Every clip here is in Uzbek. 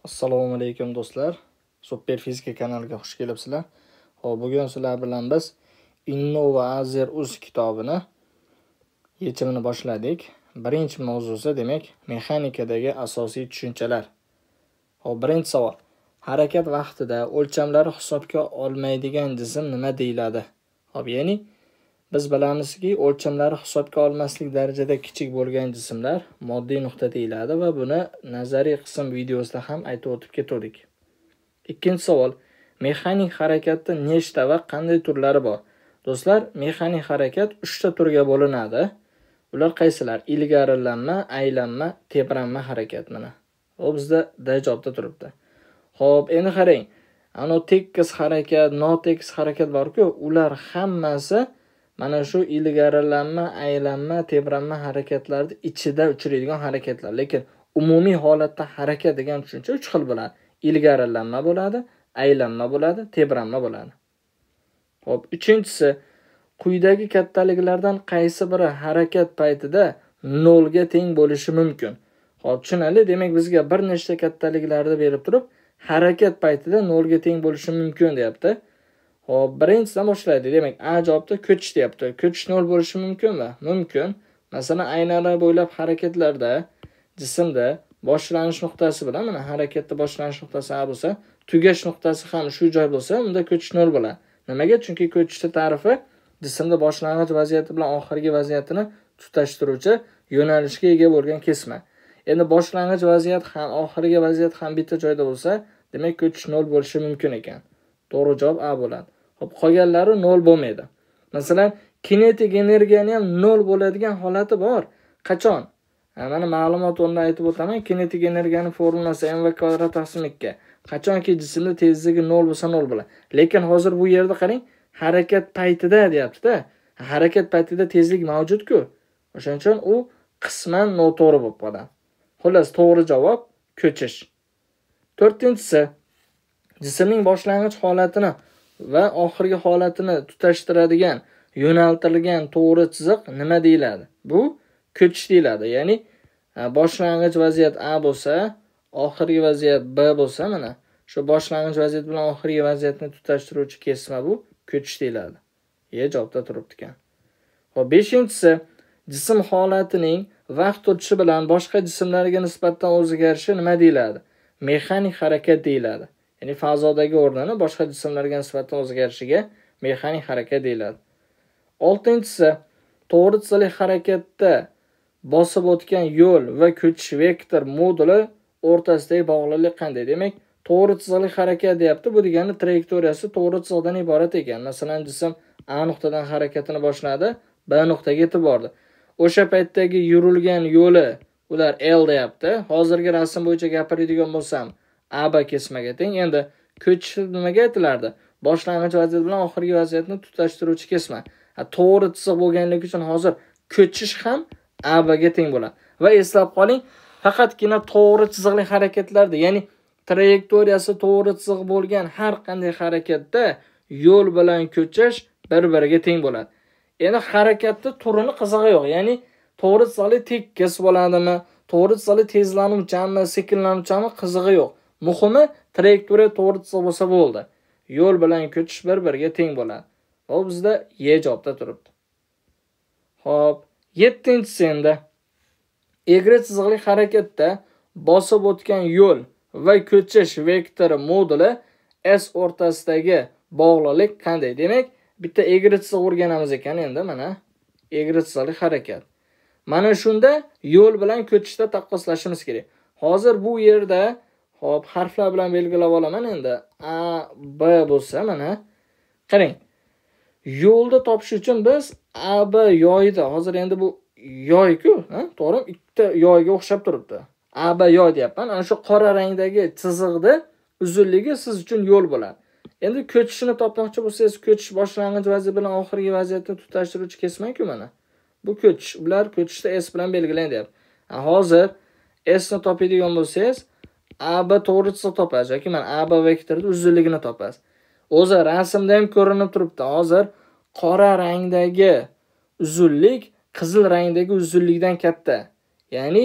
Assalomu alaykum do'stlar. Super Fizika kanaliga xush kelibsizlar. Xo'p, bugun sizlar bilan biz Innova Azer Uz kitobini yechimini boshladik. Birinchi mavzusi demak, mexanikadagi asosiy tushunchalar. Xo'p, birinchi savol. Harakat vaqtida o'lchamlari hisobga olmaydigan jism nima deyiladi? Xo'p, ya'ni biz bilamizki, o'lchamlari hisobga olmaslik darajada kichik bo'lgan jismlar moddiy nuqta deyiladi va buni nazariy qism videosida ham aytib o'tib ketdik. Ikkinchi savol. Mexanik harakatda nechta va qanday turlari bor? Do'stlar, mexanik harakat 3 ta turga bo'linadi. Ular qaysilar? Ilgarilanma, aylanma, tebranma harakat mana. U bizda D javobda turibdi. Xo'p, endi qarang. Ana tekis harakat, notekis harakat bor-ku, ular hammasi mana shu ilgarilanma, aylanma, tebranma harakatlarning ichida uchraydigan harakatlar. Lekin umumiy holatda harakat degan tushuncha 3 xil bo'ladi. Ilgarilanma bo'ladi, aylanma bo'ladi, tebranma bo'ladi. Xo'p, uchinchisi, quyidagi kattaliklardan qaysi biri harakat paytida 0 ga teng bo'lishi mumkin? Xo'p, tushunarli. Demak, bizga bir nechta kattaliklarni berib turib, harakat paytida 0 ga teng bo'lishi mumkin deyapti. Xo'p, birinchisidan boshlaydi. Demak, A javobda ko'chish deyapti. Ko'chish 0 bo'lishi mumkinmi? Mumkin. Masalan, aynalar bo'ylab harakatlarda jismda boshlanish nuqtasi bilan mana harakatda boshlanish nuqtasi A bo'lsa, tugash nuqtasi ham shu joy bo'lsa, unda ko'chish 0 bo'ladi. Nimaga? Chunki ko'chishda ta'rifi jismda boshlang'ich vaziyati bilan oxirgi vaziyatini tutashtiruvchi yo'nalishga ega bo'lgan kesma. Endi boshlang'ich vaziyat ham oxirgi vaziyat ham bitta joyda bo'lsa, demak ko'chish 0 bo'lishi mumkin ekan. To'g'ri javob A bo'ladi. Xo'p, qolganlari 0 bo'lmaydi. Masalan, kinetik energiyani ham 0 bo'ladigan holati bor. Qachon? Mana ma'lumot o'rnida aytib o'taman, kinetik energiyaning formulasi mv kvadrat taqsim 2. Qachonki jismning tezligi 0 bo'lsa 0 bo'ladi. Lekin hozir bu yerda qarang, harakat paytida deyapti-da. Harakat paytida tezlik mavjud-ku. O'shaning uchun u qisman noto'g'ri bo'lib qoladi. Xullas, to'g'ri javob ko'chish. To'rtinchisi, jismning boshlang'ich holatini va oxirgi holatini tutashtiradigan yo'naltirilgan to'g'ri chiziq nima deyiladi? Bu ko'chish deyiladi. Ya'ni boshlang'ich vaziyat A bo'lsa, oxirgi vaziyat B bo'lsa, mana shu boshlang'ich vaziyat bilan oxirgi vaziyatni tutashtiruvchi kesma bu ko'chish deyiladi. E javobda turibdi ekan. Xo'p, beshinchisi, jism holatining vaqt o'tishi bilan boshqa jismlarga nisbatan o'zgarishi nima deyiladi? Mexanik harakat deyiladi. Ya'ni fazodagi o'rnini boshqa jismlarga nisbatan o'zgarishiga mexanik harakat deyiladi. Oltinchisi, to'g'ri chiziqli harakatda bosib o'tgan yo'l va ko'chish vektor moduli o'rtasidagi bog'liqlik qanday? Demak, to'g'ri chiziqli harakat deyapti. Bu degani trayektoriyasi to'g'ri chiziqdan iborat ekan. Masalan, jism A nuqtadan harakatini boshladi, B nuqtaga yetib bordi. O'sha paytdagi yurilgan yo'li ular L deyapti. Hozirgi rasm bo'yicha gapiradigan bo'lsam, AB kesmaga teng. Endi ko'chish nimaga aytilardi? Boshlang'ich vaziyat bilan oxirgi vaziyatni tutashtiruvchi kesma. To'g'ri chiziq bo'lganligi uchun hozir ko'chish ham AB ga teng bo'ladi. Va eslab qoling, faqatgina to'g'ri chiziqli harakatlarda, ya'ni trayektoriyasi to'g'ri chiziq bo'lgan har qanday harakatda yo'l bilan ko'chish bir-biriga teng bo'ladi. Endi harakatda turini qizig'i yo'q. Ya'ni to'g'ri chiziqli tekis bo'ladimi, to'g'ri chiziqli tezlanuvchanmi, sekinlanuvchanmi qizig'i yo'q. Muhimi trayektoriya to'g'ri chiziq bo'lsa bo'ldi. Yo'l bilan ko'chish bir-biriga teng bo'ladi. Va bizda E javobda turibdi. Xo'p, 7-inchisi endi. Egri chiziqli harakatda bosib o'tgan yo'l va ko'chish vektori moduli S o'rtasidagi bog'liqlik qanday? Demak, bitta egri chiziq o'rganamiz ekan endi mana egri chiziqli harakat. Mana shunda yo'l bilan ko'chishda taqqoslashimiz kerak. Hozir bu yerda hop, harflar bilan belgilab olaman endi. A, B bo'lsa mana qarang. Yo'lni topish uchun biz AB yoyida, hozir endi bu yoy-ku, to'g'rimi? Ikkita yoyga o'xshab turibdi. AB yoy deyapman. Ana shu qora rangdagi chiziqni uzunligi siz uchun yo'l bo'ladi. Endi ko'chishini topmoqchi bo'lsangiz, ko'chish boshlang'ich vaziyat bilan oxirgi vaziyatni tutashtiruvchi kesma-ku mana. Bu ko'chish, ular ko'chishda S bilan belgilanadi deyapti. Hozir S ni topadigan bo'lsangiz, AB to'g'ri chiziq topasiz yoki mana AB vektorini uzunligini topasiz. O'zi rasmda ham ko'rinib turibdi. Hozir qora rangdagi uzunlik qizil rangdagi uzunlikdan katta. Ya'ni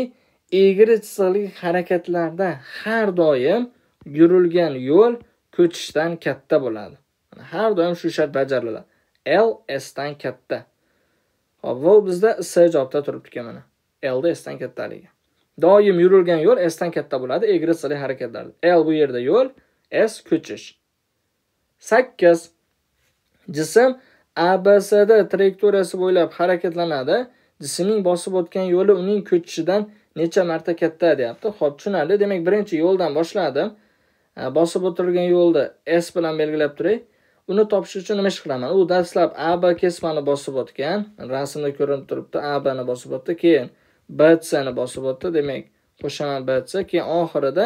Egri chiziqli harakatlarda har doim yurilgan yo'l ko'chishdan katta bo'ladi. Har doim shu shart bajariladi. L S dan katta. Xo'p, bu bizda S javobda turibdi mana. L da S dan kattaligi. Doim yurilgan yo'l S dan katta bo'ladi egri chiziqli harakatlarda. L bu yerda yo'l, S ko'chish. 8. Jism ABCD trayektoriyasi bo'ylab harakatlanadi. Jismning bosib o'tgan yo'li uning ko'chishidan necha marta katta deyapti. Xo'p, tushunarli. Demak, birinchi yo'ldan boshladim. Bosib o'tilgan yo'lni S bilan belgilab turay. Uni topish uchun nima ish qilaman? U dastlab AB kesmani bosib o'tgan. Rasmda ko'rinib turibdi, AB ni bosib o'tdi, keyin BC ni bosib o'tdi. Demak, qo'shaman BC, keyin oxirida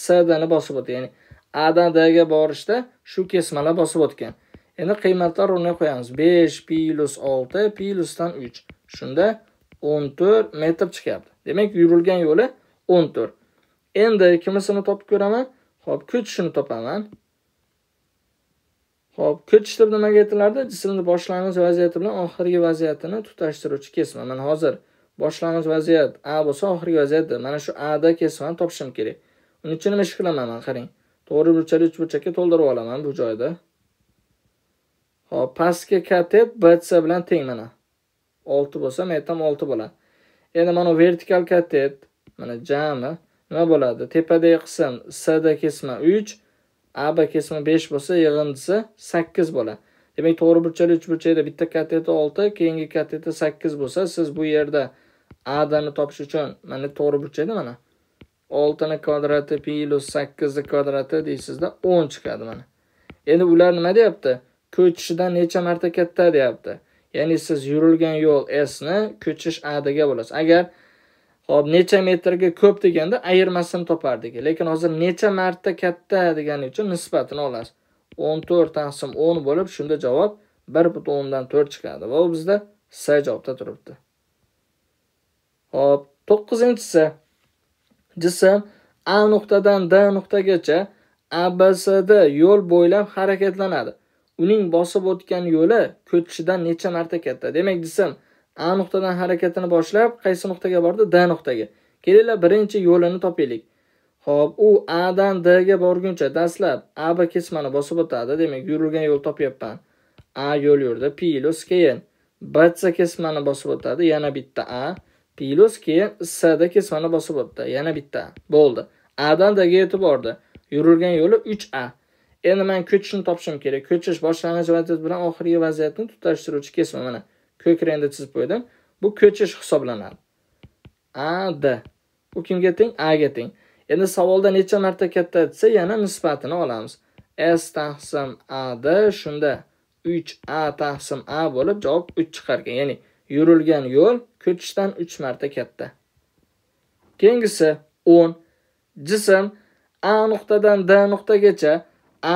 CD ni bosib o'tdi. Ya'ni A dan D ga borishda shu kesmalar bosib o'tgan. Endi qiymatlar o'rniga qo'yamiz. 5 plus 6 plusdan 3. Shunda 14 metr chiqyapti. Demak, yurilgan yo'li 14. Endi kimisini topib ko'raman? Xo'p, ko'chishini topaman. Xo'p, ko'chish deb nimaga aytilardi? Jismning boshlang'ich vaziyati bilan oxirgi vaziyatini tutashtiruvchi kesma. Mana hozir boshlang'ich vaziyat A bo'lsa, oxirgi vaziyat D. Mana shu A da kesmani topishim kerak. Uning uchun nima ish qilaman? Mana qarang. To'g'ri burchakli uchburchakka to'ldirib olaman bu joyda. Xo'p, pastki katet BC bilan teng mana. 6 bo'lsa, men aytam 6 bo'ladi. Endi mana vertikal katet, mana jami nima bo'ladi? Tepadagi qism CD kesma 3, AB kesma 5 bo'lsa, yig'indisi 8 bo'ladi. Demak, to'g'ri burchakli uchburchakda bitta kateti 6, keyingi kateti 8 bo'lsa, siz bu yerda AD ni topish uchun mana to'g'ri burchakda mana 6 ni kvadrati plus 8 ni kvadrati deysizda 10 chiqadi mana. Endi ular nima deyapti? Ko'chishidan necha marta katta deyapti. Ya'ni siz yurilgan yo'l S ni ko'chish AD ga bo'lasiz. Agar hop necha metrga ko'p deganda ayirmasini topardik. Lekin hozir necha marta katta degani uchun nisbatini olasiz. 14 taqsim 10 bo'lib, shunda javob 1.4 chiqadi. Va u bizda S javobda turibdi. Hop, 9-inchisi. Jism A nuqtadan D nuqtagacha ABCD yo'l bo'ylab harakatlanadi. Uning bosib o'tgan yo'li ko'chishidan necha marta katta? Demak, jism A nuqtadan harakatini boshlab qaysi nuqtaga bordi? D nuqtaga. Kelinglar, birinchi yo'lini topaylik. Xo'p, u A dan D ga borguncha dastlab AB kesmani bosib o'tadi. Demak, yurilgan yo'l topyapman. A yo'l yurdi, plus keyin BC kesmani bosib o'tadi, yana bitta A, plus keyin CD kesmani bosib o'tdi, yana bitta A. Bo'ldi. A dan D ga yetib bordi. Yurilgan yo'li 3A. Endi men ko'chishni topishim kerak. Ko'chish boshlang'ich vaziyat bilan oxirgi vaziyatni tutashtiruvchi kesma. Mana ko'k rangda chizib qo'ydim. Bu ko'chish hisoblanadi. AD. U kimga teng? A ga teng. Endi savolda necha marta katta desa, yana nisbatini olamiz. S taqsim AD, shunda 3A taqsim A bo'lib javob 3 chiqar ekan. Ya'ni yurilgan yo'l ko'chishdan 3 marta katta. Keyingisi 10. Jism A nuqtadan D nuqtagacha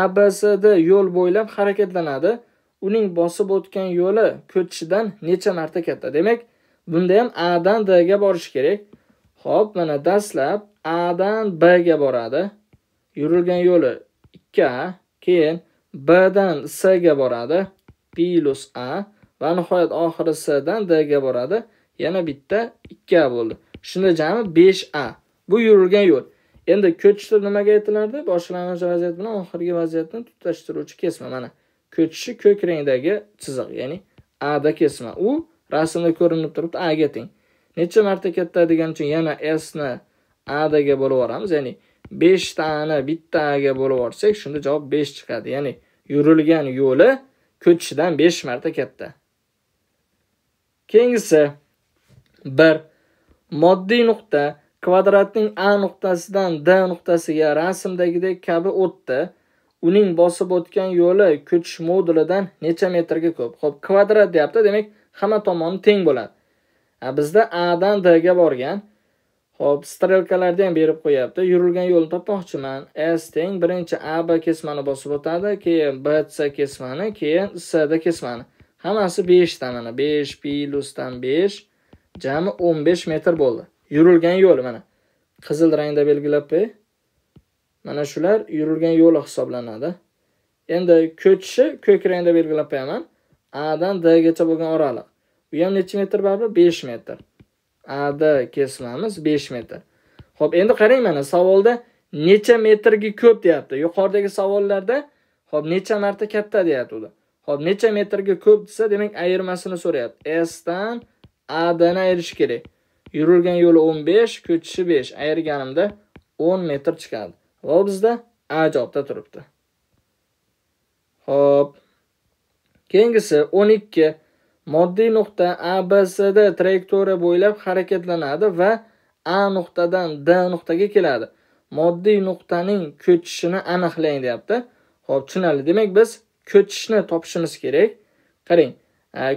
ABCD yo'l bo'ylab harakatlanadi. Uning bosib o'tgan yo'li ko'chishidan necha marta katta? Demak, bunda ham A dan D ga borish kerak. Xo'p, mana dastlab A dan B ga boradi. Yurilgan yo'li 2A, keyin B dan C ga boradi, plus A va nihoyat oxiri C dan D ga boradi. Yana bitta 2A bo'ldi. Shunda jami 5A. Bu yurilgan yo'l. Endi ko'chish deb nimaga aytilardi? Boshlang'ich vaziyat bilan oxirgi vaziyatni tutashtiruvchi kesma. Mana ko'chishi ko'k rangdagi chiziq, ya'ni A da kesma. U rasmda ko'rinib turibdi, A ga teng. Necha marta katta degan uchun yana S ni A ga bo'lib yuboramiz, ya'ni 5 ta A ni bitta A ga bo'lib yuborsak, shunda javob 5 chiqadi. Ya'ni yurilgan yo'li ko'chishidan 5 marta katta. Keyingisi 1. Moddiy nuqta kvadratning A nuqtasidan D nuqtasiga rasmdagidek kabi o'tdi. Uning bosib o'tgan yo'li ko'chish modulidan necha metrga ko'p? Xo'p, kvadrat deyapti, demak hamma tomoni teng bo'ladi. Bizda A dan D ga borgan. Xo'p, strelkalarni ham berib qo'yapti. Yurilgan yo'lni topmoqchiman. S teng birinchi AB kesmani bosib o'tadi, keyin BC kesmani, keyin CD kesmani. Hammasi 5 ta mana 5 plusdan 5 jami 15 metr bo'ldi. Yurilgan yo'l mana qizil rangda belgilab qo'y. Mana shular yurilgan yo'li hisoblanadi. Endi ko'chishi ko'k rangda belgilab qo'yaman. A dan D gacha bo'lgan oraliq. Bu ham necha metr baribir? 5 metr. AD kesmamiz 5 metr. Xo'p, endi qarang mana savolda necha metrga ko'p deyapti. Yuqoridagi savollarda xo'p, necha marta katta deyapti. Xo'p, necha metrga ko'p desa, demak ayirmasini so'rayapti. S dan A dan ayirish kerak. Yurilgan yo'li 15, ko'chishi 5. Ayirganimda 10 metr chiqadi. Va bizda A javobda turibdi. Xo'p. Keyingisi 12. Moddiy nuqta ABCD trayektoriya bo'ylab harakatlanadi va A nuqtadan D nuqtaga keladi. Moddiy nuqtaning ko'chishini aniqlang deyapti. Xo'p, tushunarli. Demak, biz ko'chishni topishimiz kerak. Qarang,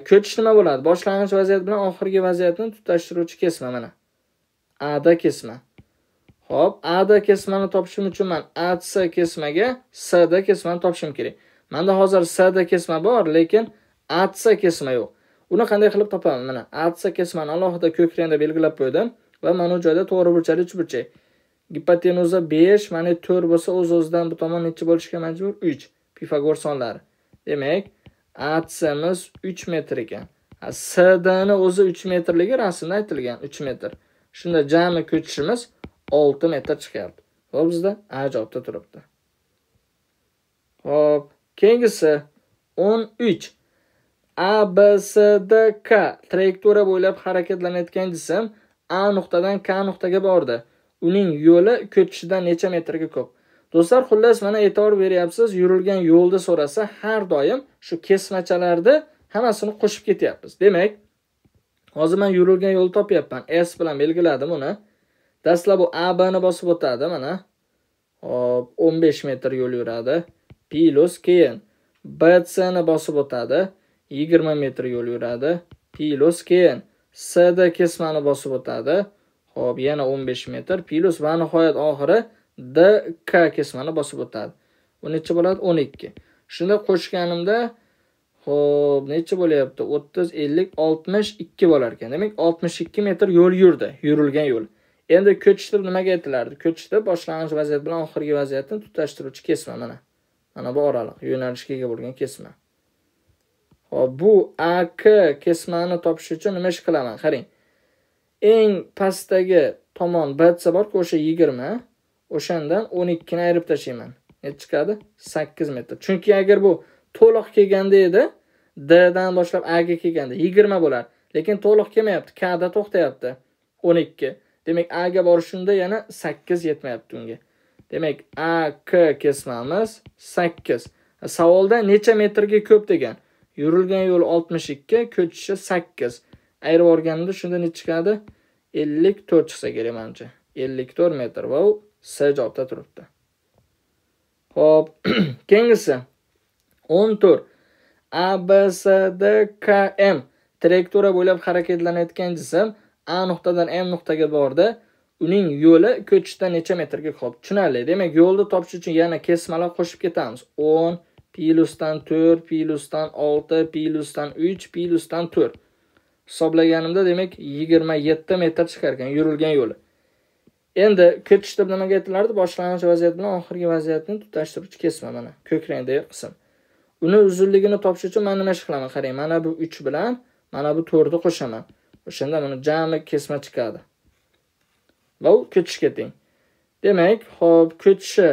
ko'chish nima bo'ladi? Boshlang'ich vaziyat bilan oxirgi vaziyatni tutashtiruvchi kesma mana. AD kesma. Xo'p, AD kesmani topishim uchun men AC kesmaga CD kesmani topishim kerak. Menda hozir CD kesma bor, lekin AC kesma yo'q. Uni qanday qilib topaman? Mana AC kesmani alohida ko'k rangda belgilab qo'ydim va mana bu joyda to'g'ri burchakli uchburchak. Gipotenuza 5, mana 4 bo'lsa o'z-o'zidan bu tomon necha bo'lishga majbur? 3. Pifagor sonlari. Demak, AC'miz 3 metr ekan. CD ni o'zi 3 metrligi rasmda aytilgan, 3 metr. Shunda jami ko'chishimiz 6 metr chiqyapti. Va bizda A javobda turibdi. Xo'p, keyingisi 13. A, B, C, D, K trayektoriya bo'ylab harakatlanayotgan jism A nuqtadan K nuqtaga bordi. Uning yo'li ko'chishidan necha metrga ko'p? Do'stlar, xullas mana e'tibor beryapsiz, yurilgan yo'lni so'rasa har doim shu kesmachalarni hammasini qo'shib ketyapmiz. Demak, hozir men yurilgan yo'lni topyapman. S bilan belgiladim uni. Dastlab bu AB ni bosib o'tadi mana. Hop, 15 metr yo'l yuradi. Plus keyin BC ni bosib o'tadi. 20 metr yo'l yuradi. Plus keyin CD kesmani bosib o'tadi. Xo'p, yana 15 metr. Plus va nihoyat oxiri DK kesmani bosib o'tadi. U necha bo'ladi? 12. Shunda qo'shganimda, xo'p, necha bo'lyapti? 30, 50, 62 bo'lar ekan. Demak, 62 metr yo'l yurdi, yurilgan yo'l. Endi ko'chish deb nimaga aytilardi? Ko'chish deb boshlang'ich vaziyat bilan oxirgi vaziyatni tutashtiruvchi kesma mana. Mana bu oraliq, yo'nalishga ega bo'lgan kesma. Xo'p, bu AK kesmani topish uchun nima ish qilaman? Qarang. Eng pastdagi tomon BC bor-ku, o'sha 20, o'shandan 12 ni ayirib tashlayman. Necha chiqadi? 8 metr. Chunki agar bu to'liq kelganda edi, D dan boshlab A ga kelganda 20 bo'lar. Lekin to'liq kelmayapti, K da to'xtayapti. 12. Demak, A ga borishunda yana 8 yetmayapti unga. Demak, AK kesmamiz 8. Savolda necha metrga ko'p degan. Yurilgan yo'l 62, ko'chishi 8. Ayirib olganimda shunda necha chiqadi? 54 chiqsa kerak menimcha. 54 metr va u C javobda turibdi. Xo'p, keyingisi 14. A, B, C, D, K, M trayektoriya bo'ylab harakatlanayotgan jism A nuqtadan M nuqtaga bordi. Uning yo'li ko'chishdan necha metrga ko'p? Tushunarli. Demak, yo'lni topish uchun yana kesmalar qo'shib ketamiz. 10 plusdan 4 plusdan 6 plusdan 3 plusdan 4. Hisoblaganimda demak 27 metr chiqar ekan yurilgan yo'li. Endi ko'chish deb nimaga aytilardi? Boshlang'ich vaziyat bilan oxirgi vaziyatni tutashtiruvchi kesma mana ko'k rangdagi qism. Uni uzunligini topish uchun men nima ish qilaman? Qarang, mana bu 3 bilan mana bu 4 ni qo'shaman. O'shanda mana jami kesma chiqadi. Va u ko'chishga teng. Demak, xo'p, ko'chishi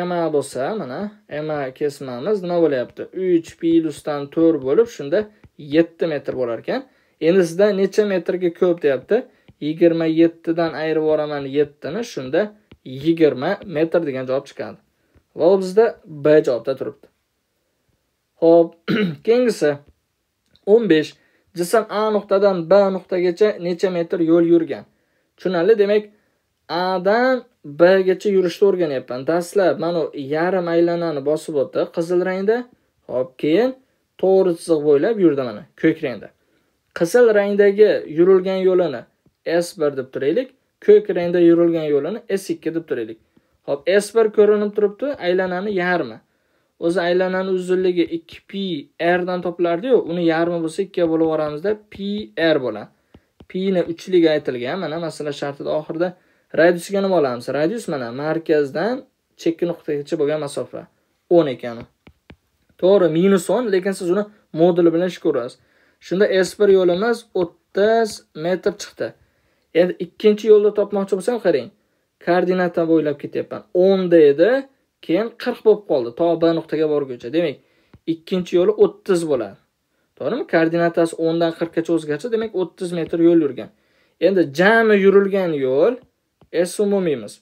MA bo'lsa, mana MA kesmamiz nima bo'lyapti? 3 plusdan 4 bo'lib, shunda 7 metr bo'lar ekan. Endi sizda necha metrga ko'p deyapti? 27 dan ayirib yuboraman 7 ni, shunda 20 metr degan javob chiqadi. Va u bizda B javobda turibdi. Xo'p, keyingisi 15. Jism A nuqtadan B nuqtagacha necha metr yo'l yurgan? Tushunarli, demak, A dan B gacha yurishni o'rganyapman. Dastlab mana bu yarim aylanani bosib o'tdi qizil rangda. Xo'p, keyin to'g'ri chiziq bo'ylab yurdi mana ko'k rangda. Qizil rangdagi yurilgan yo'lini S1 deb turaylik, ko'k rangda yurilgan yo'lini S2 deb turaylik. Xo'p, S1 ko'rinib turibdi, aylanani yarmi. O'zi aylanani uzunligi 2 pi r dan topilardi-yu, uni yarmi bo'lsa 2 ga bo'lib yuboramizda pi r bo'ladi. Pi ni 3 ligi aytilgan, mana masala shartida oxirida radiusga nima olamiz? Radius mana markazdan chekki nuqtagacha bo'lgan masofa 10 ekan. To'g'ri, -10, lekin siz uni moduli bilan ish ko'rasiz. Shunda S1 yo'limiz 30 metr chiqdi. Endi ikkinchi yo'lni topmoqchi bo'lsam, qarang. Koordinata bo'ylab ketyapman. 10 da edi, keyin 40 bo'lib qoldi, to B nuqtaga borguncha. Demak, ikkinchi yo'li 30 bo'ladi. To'g'rimi? Koordinatasi 10 dan 40 gacha o'zgarsa, demak 30 metr yo'l yurgan. Endi jami yurilgan yo'l S umumiymiz.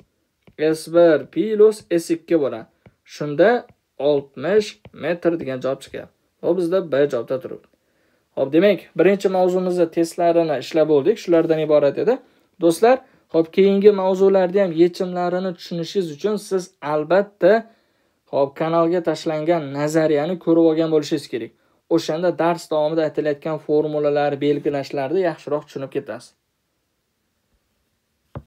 S1 plus S2 bo'ladi. Shunda 60 metr degan javob chiqyapti. Hop, bizda B javobda turibdi. Hop, demak, birinchi mavzumizda testlarini ishlab bo'ldik. Shulardan iborat edi. Do'stlar, hop, keyingi mavzularda ham yechimlarini tushunishingiz uchun siz albatta hop kanalga tashlangan nazariyani ko'rib olgan bo'lishingiz kerak. O'shanda dars davomida aytilayotgan formulalar, belgilashlarni yaxshiroq tushunib ketasiz.